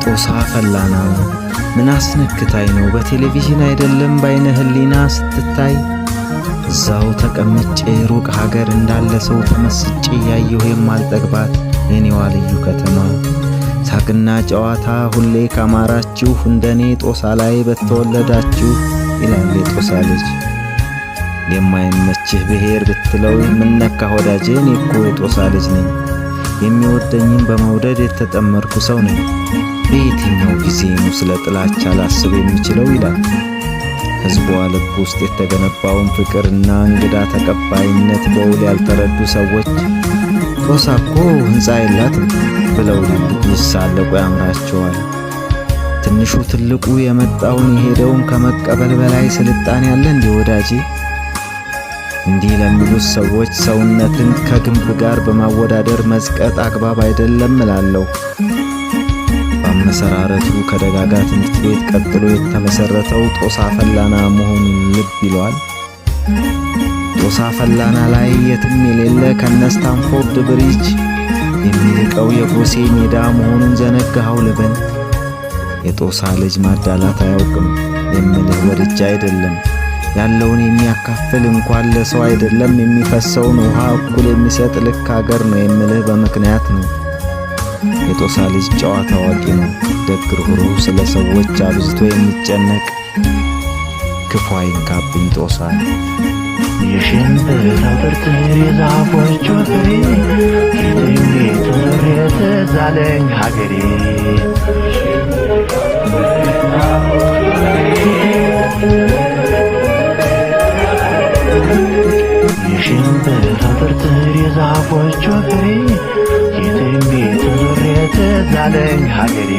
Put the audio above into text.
ጦሳ ፈላና ምን አስነክታይ ነው በቴሌቪዥን አይደለም በአይነ ህሊና ስትታይ፣ እዛው ተቀምጬ ሩቅ ሀገር እንዳለ ሰው ተመስጬ ያየሁ የማልጠግባት የኔዋ ልዩ ከተማ። ሳቅና ጨዋታ ሁሌ ካማራችሁ እንደኔ ጦሳ ላይ በተወለዳችሁ ይላል የጦሳ ልጅ። የማይመችህ ብሔር ብትለው ምነካ ወዳጄ፣ እኔ እኮ የጦሳ ልጅ ነኝ። የሚወደኝን በመውደድ የተጠመድኩ ሰው ነኝ። በየትኛው ጊዜ ነው ስለ ጥላቻ ላስብ የምችለው ይላል። ሕዝቧ ልብ ውስጥ የተገነባውን ፍቅርና እንግዳ ተቀባይነት በውል ያልተረዱ ሰዎች ጦሳ እኮ ሕንፃ የላትም ብለው ሊሳለቁ ያምራቸዋል። ትንሹ ትልቁ የመጣውን የሄደውን ከመቀበል በላይ ስልጣኔ አለ እንዴ ወዳጄ? እንዲህ ለሚሉት ሰዎች ሰውነትን ከግንብ ጋር በማወዳደር መዝቀጥ አግባብ አይደለም እላለሁ። በአመሰራረቱ ከደጋጋ ትምህርት ቤት ቀጥሎ የተመሰረተው ጦሳ ፈላና መሆኑን ልብ ይለዋል። ጦሳ ፈላና ላይ የትም የሌለ ከነ ስታንፎርድ ብሪጅ የሚልቀው የጎሴ ሜዳ መሆኑን ዘነጋኸው ልበል። የጦሳ ልጅ ማዳላት አያውቅም የምልህ ወድጄ አይደለም። ያለውን የሚያካፍል እንኳን ለሰው አይደለም የሚፈሰውን ውሃ እኩል የሚሰጥ ልክ ሀገር ነው የምልህ በምክንያት ነው። የጦሳ ልጅ ጨዋታ አዋቂ ነው። ደግ፣ ርኅሩህ፣ ስለ ሰዎች አብዝቶ የሚጨነቅ፣ ክፉ አይንካብኝ ጦሳ። የሽምብራው ጥርጥር የዛፎቹ ፍሬ የትም ቤት ዞሬ ትዝ አለኝ ሀገሬ። የሽምብራው ጥርጥር የዛፎቹ ፍሬ የትም ቤት ዞሬ ትዝ አለኝ ሀገሬ።